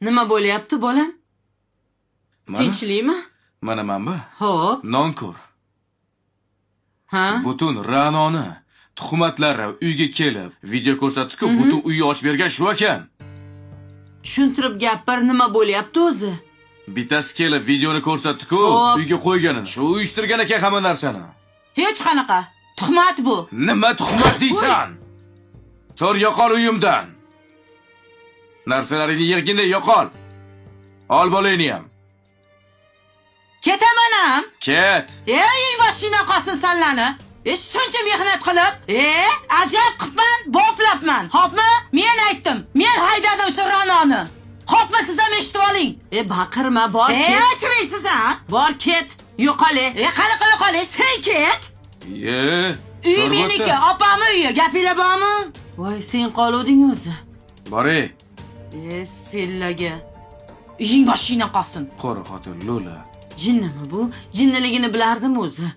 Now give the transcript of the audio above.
Nima bo'lyapti, bolam? Mana, Tinchlikmi? mana bu. Xo'p, Nonko'r. ha? Butun Ra'noni tuhmatlari uyga kelib, video ko'rsatdi-ku, butun uyni ochib bergan shu ekan. Tushuntirib gapir, nima bo'lyapti o'zi? Bittasi kelib videoni ko'rsatdi-ku, Xo'p. uyga qo'yganini. Shu uyushtirgan ekan hamma narsani. Hech qanaqa. Tuhmat bu. Nima tuhmat deysan? Tur yo'qol uyimdan. Narsalaringni yig'gin-da yo'qol. Ol bolangni ham. Ketaman ham. Ket. E, uying boshingdan qolsin sanlarni. E, shuncha mehnat qilib, e, ajab qilibman, boplabman. Xo'pmi? Men aytdim. Men haydadim shu Ra'noni. Xo'pmi, siz ham eshitib oling. E, baqirma, bor E, ket. chiraysiz ha? Bor ket. Yo'qol. E, qanaqa yo'qol? Sen ket. Ye. Uy zo'r meniki, bo'pti. opamni uyi. Gapinglar bormi? Voy, sen qoluvding o'zi. Boray. E, sellaga. Uying boshingdan qolsin. Qora xotin Lola. Jinnimi bu? Jinniligini bilardim o'zi.